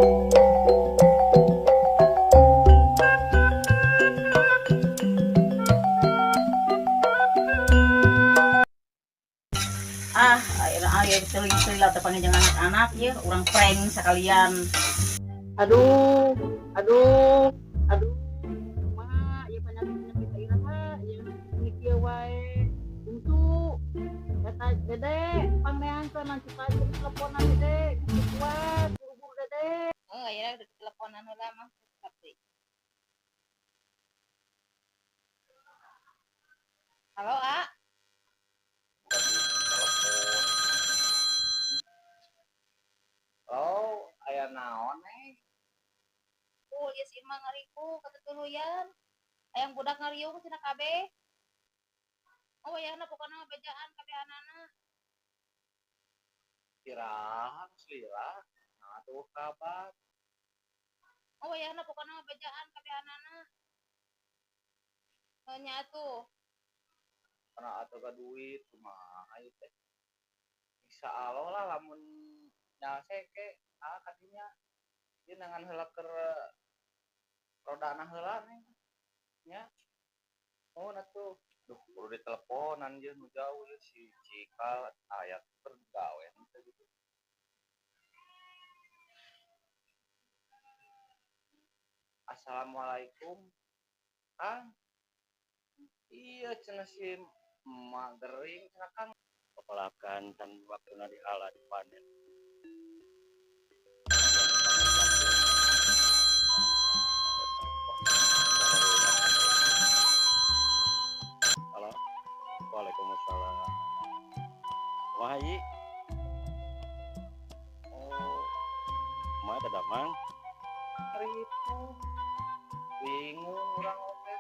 Ah, air air teuing lah teh panggil anak-anak ya, urang prank sekalian. Aduh, aduh, aduh. Kumaha ieu penyakit-penyakit iraha ieu ini kieu wae. Bungsu. Eta Dede, pangneangkeun nanti pagi teleponan Dede, geus kuat, buru-buru Dede. Oh, ayeuna udah teleponan heula mah. Tapi. Halo, A. Oh, aya naon, Neng? Oh, ieu si Ima ngariku katutuluyan. Hayang budak ngariung cenah kabeh. Oh, wayahna pokona mah bejaan kabehanana. Iraha geus lila. Nah, tuh kabar. Oh, wayahna pokona mah bejaan kabehanana. Oh, nya atuh. Karena atuh ka duit kumaha ieu teh. Bisa Allah lah lamun nyalse ke ah kadinya. Ieu nangan heula keur rodana heula, Neng. Nya. Oh, atuh. Duh, kudu diteleponan jeung nu jauh ieu si Cikal aya keur gawe henteu gitu. Assalamualaikum. Kang. Iya cenah si emak gering cenah Kang. Pepelakan can waktuna diala dipanen. Halo. Waalaikumsalam. Kumaha ieu? Oh, kumaha teh damang? Ribu. Bingung urang oge.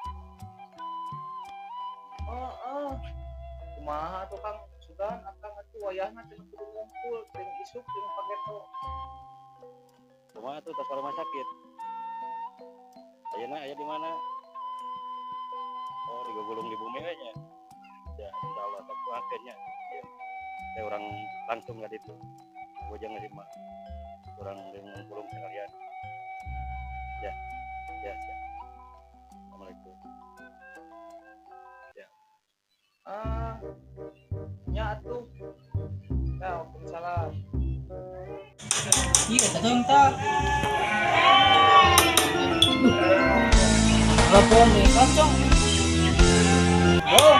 Heeh. Kumaha tuh Kang? Sugan akang atuh wayahna cenah kudu ngumpul ting isuk ting pageto. Kumaha tuh tos ka rumah sakit? Ayeuna aya di mana? Oh, digugulung di bumi we nya. Ya, insyaallah sok doakeun nya. Ya. Saya urang langsung ka ditu. Bojong sih mah. Urang ngumpulung sekalian. Ya. Ya, siap. Assalamualaikum. Ya. Ah. Nya atuh. Ya, waalaikumsalam. Iya, teh tah. Telepon nih, kacang. Oh.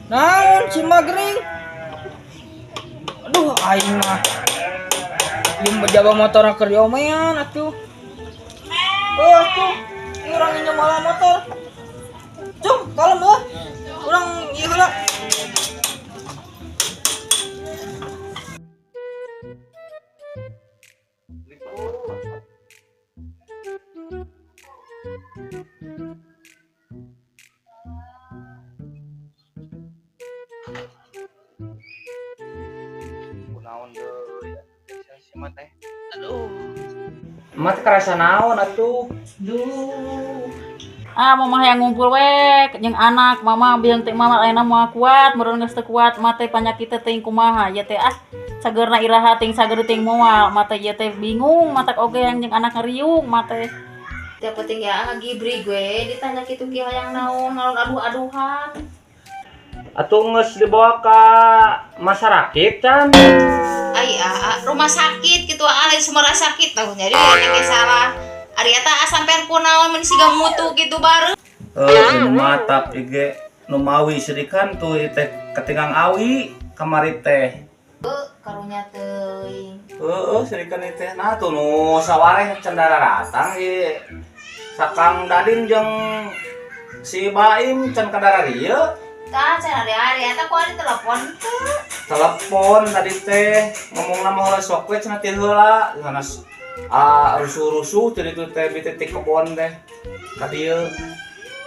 Naon si Magring? Aduh, aing mah. Ieu jaga motor keur diomean atuh. Oh, atuh. Ieu urang injem malah motor. Cung, kalem euy. Urang ieu heula. Kunaon deui si mah teh. Aduh. Emak teh karasa naon atuh? Duh. Ah, mama yang ngumpul we jeung anak, mama biang teh mama ayeuna moal kuat, meureun geus teu kuat, mah teh panyakit teh teuing kumaha ieu teh ah. Sageurna iraha ting sager ting moal, mah teh ieu teh bingung, matak oge yang jeung anak ngariung mah teh. Tiap penting ya ngagibri gue ditanya kitu ki hayang naon ngalor aduh-aduhan. Atuh geus dibawa ka masyarakat can. Ai aa, rumah sakit kitu aa lain sumara sakit tah jadi eta ge salah. Ari eta sampean kunaon mun siga mutu kitu bareng. Heuh, nu matak ige nu mawi sirikan tuh ieu teh ketinggang awi kamari teh. Heuh, karunya teuing. Heueuh, sirikan ieu teh. Nah tuh nu sawareh can daratang ieu. Sakang Dadin jeung si Baim can kadararieu. Tah can ari-ari eta ku ari telepon teu. Telepon tadi teh ngomongna mah heula sok we cenah ti heula sanes ah rusuh-rusuh tadi tu teh bi titik kebon teh ka dieu.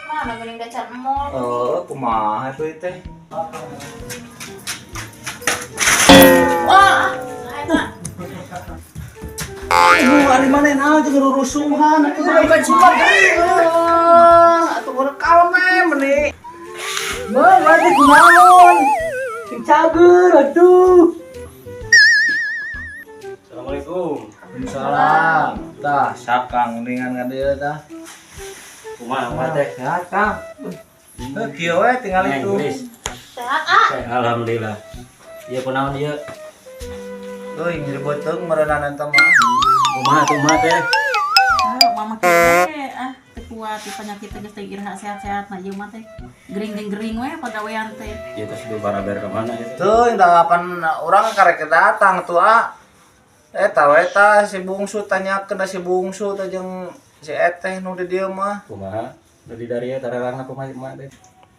Mana geuning da can emol. Heuh, kumaha atuh ieu teh? Wah, eta. Aduh, ari maneh naon jeung rurusuhan atuh Bukan si Magring. Atuh kudu kalem meni. Bang, mati kunaon? Sing cager atuh. Assalamualaikum. Waalaikumsalam. Tah, sakang dengan ka dieu tah. Kumaha mah teh? Sehat, Kang. Heuh, kieu we tinggal itu. Inggris. Sehat ah. Alhamdulillah. Ieu kunaon ieu? Euy, nyeri beuteung meureunan eta mah. Kumaha tuh mah teh? Ah, mama kita ah teu kuat di penyakit teh geus teh iraha sehat-sehat nah ieu mah teh gering jeung gering we pagawean teh. Ieu teh sudah baraber ka mana ieu? Tuh, dalapan urang karek datang tuh ah. Eta we tah si bungsu tanyakeun da si bungsu teh jeung si eteh nu di dieu mah. Kumaha? Nu di dieu tararangna kumaha emak teh?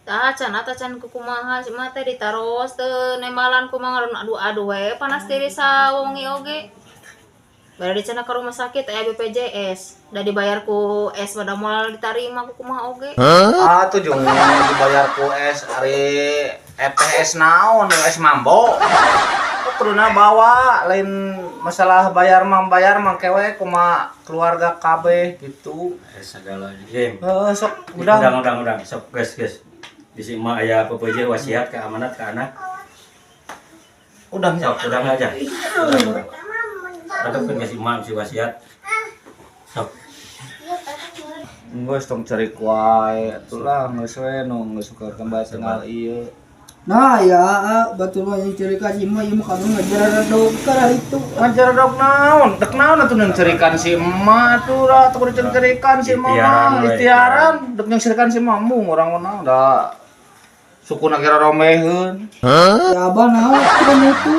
Tah can atuh can kukumaha si mah teh ditaros teu nembalan kumaha ngaran adu-adu we panas tiris sawengi oge. Bade dicandak ka rumah sakit aya BPJS, da dibayar ku S pada moal ditarima ku kumaha oge. Ah tuh jeung dibayar ku S ari eteh S naon S mambo. Kuduna bawa lain masalah bayar mah bayar mah kewe kumaha keluarga kabeh gitu. Segala game. Heeh, sok udah. Udang udang udang sok geus geus. Bisi emak aya pepeje wasiat ke amanat ke anak. Udah Sok udang aja. Udang. Radepkeun ka si emak si wasiat. Sok. Geus tong cerik wae atulah geus we nu geus suka kembali tinggal ieu. Nah ya, batur mah yang cerita si emak ieu mah kanu ngajaradog karena itu. Ngajaradog naon? Dek naon atuh nang cerikan si emak atuh lah atuh kudu cerikan si emak Ikhtiaran mah we, ikhtiaran dek nyang cerikan si emak mung urang mah da sukuna kira romeheun. Ya abah naon kan itu.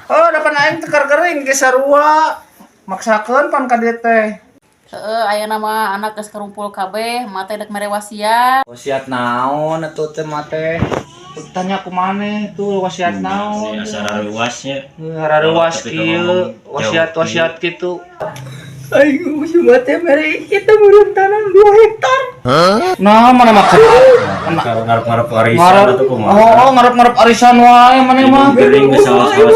Oh, dapan aing tekar kering ge sarua. Maksakeun pan ka dieu teh. Heeh, ayeuna mah anak geus karumpul kabeh, emak teh dek mere wasiat. Wasiat naon atuh teh mah teh? Tanya ku maneh tuh wasiat naon. Ini asa ruasnya. Ruas Tapi kieu, ngomong wasiat-wasiat kitu. Aing si mah teh mere kita meureun tanah 2 hektar. Nah, mana makan? Ngarep-ngarep arisan Ngarep, atuh kumaha. oh, ngarep-ngarep arisan wae maneh mah. Gering geus saos-saos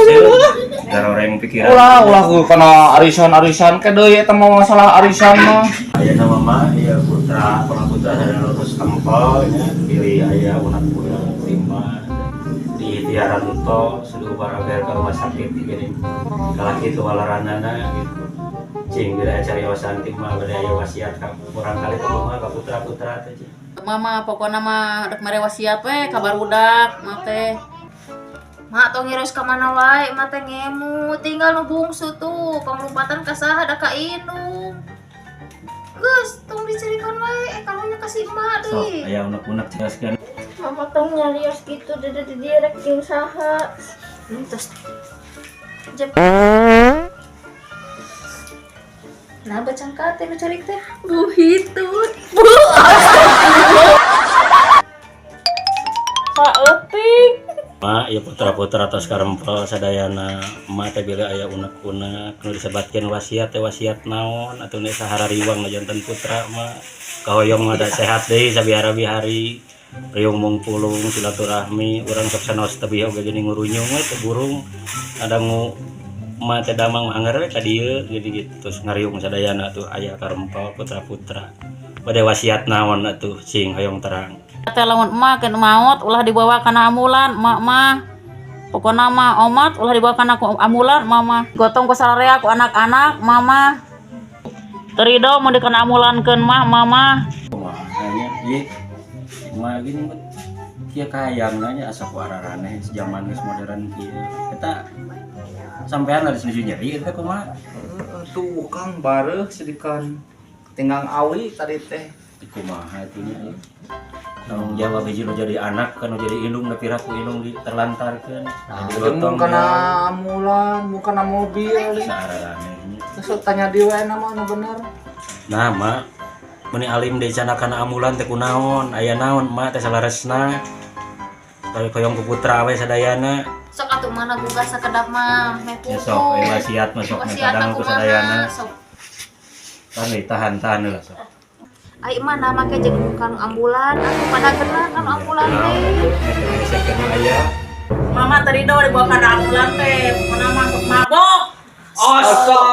garoreng pikiran. Ulah, ulah ku kana arisan-arisan ke deui eta mah masalah arisan mah. Aya nama mah ieu putra, putra sadaya lulus tempel nya, pilih aya unak-unak lima di tiaran to sudah baraber ka rumah sakit gini. Kalah kitu walaranana gitu. Cing bila cariosan ti mah bade aya wasiat ka urang kali ka kumaha ka putra-putra teh cing. Mama pokona mah dek mere wasiat we ka barudak mah teh. Mak tong ngiros ka mana wae, mak teh ngemu, tinggal nu bungsu tuh, panglumpatan ka saha da ka indung. Geus, tong dicerikan wae, karunya ka si emak Sok deui. aya unek-unek jelaskeun. Mama tong nyarios gitu dede di direk jeung saha. Terus jep. Nah, bacangkat teh nu carik teh. Bu hitut. Saeutik. Ma, ieu putra-putra atos karempel sadayana emak teh bila aya unek-unek nu disebatkeun wasiat teh wasiat naon atuh nu saharariwang nu janten putra mah kahoyong mah da sehat deui sabihara-bihari riung mungpulung silaturahmi urang sok sanaos tebih oge geuning ngurunyung we teh burung ngadangu emak teh damang mah anger we ka dieu geuning gitu terus ngariung sadayana tuh aya karempel putra-putra bade wasiat naon atuh cing hoyong terang. Teh lamun emak keun maot ulah dibawa kana ambulan emak mah. Pokona mah omat ulah dibawa kana ku ambulan emak mah. Gotong ku sararea ku anak-anak emak mah. Teu rido mun dikena ambulankeun mah emak mah. Kumaha nya ieu mah gini kieu kahayang nya asa ku araraneh zaman geus modern kieu eta sampean harus nuju nyeri eta kumaha. Tuh Kang bareuh sedikan tinggang awi tadi teh. Kumaha itu nya ieu tanggung jawab hiji nu jadi anak kan nu jadi indung da piraku indung diterlantarkeun Nah, digotong mun kana ambulan, mun kana mobil. saararaneh nya. Terus tanya deui we nama nu bener. Nah mak meni alim deui cenah kana ambulan teh kunaon aya naon mak teh salaresna koyong ku putra we sadayana. Sok atuh mana gugah sakedap mah, meh Ya sok aya wasiat mah sok meh Wasiat kadang ku kumaha, sadayana. sok. Tahan deui, tahan tahan heula sok. Ai mah make jeung kanu ambulan, atuh pada kena kanu ambulan teh. Aya Mama teu rido dibawa kana ambulan teh, pokona mah sok mabok. Astagfirullah.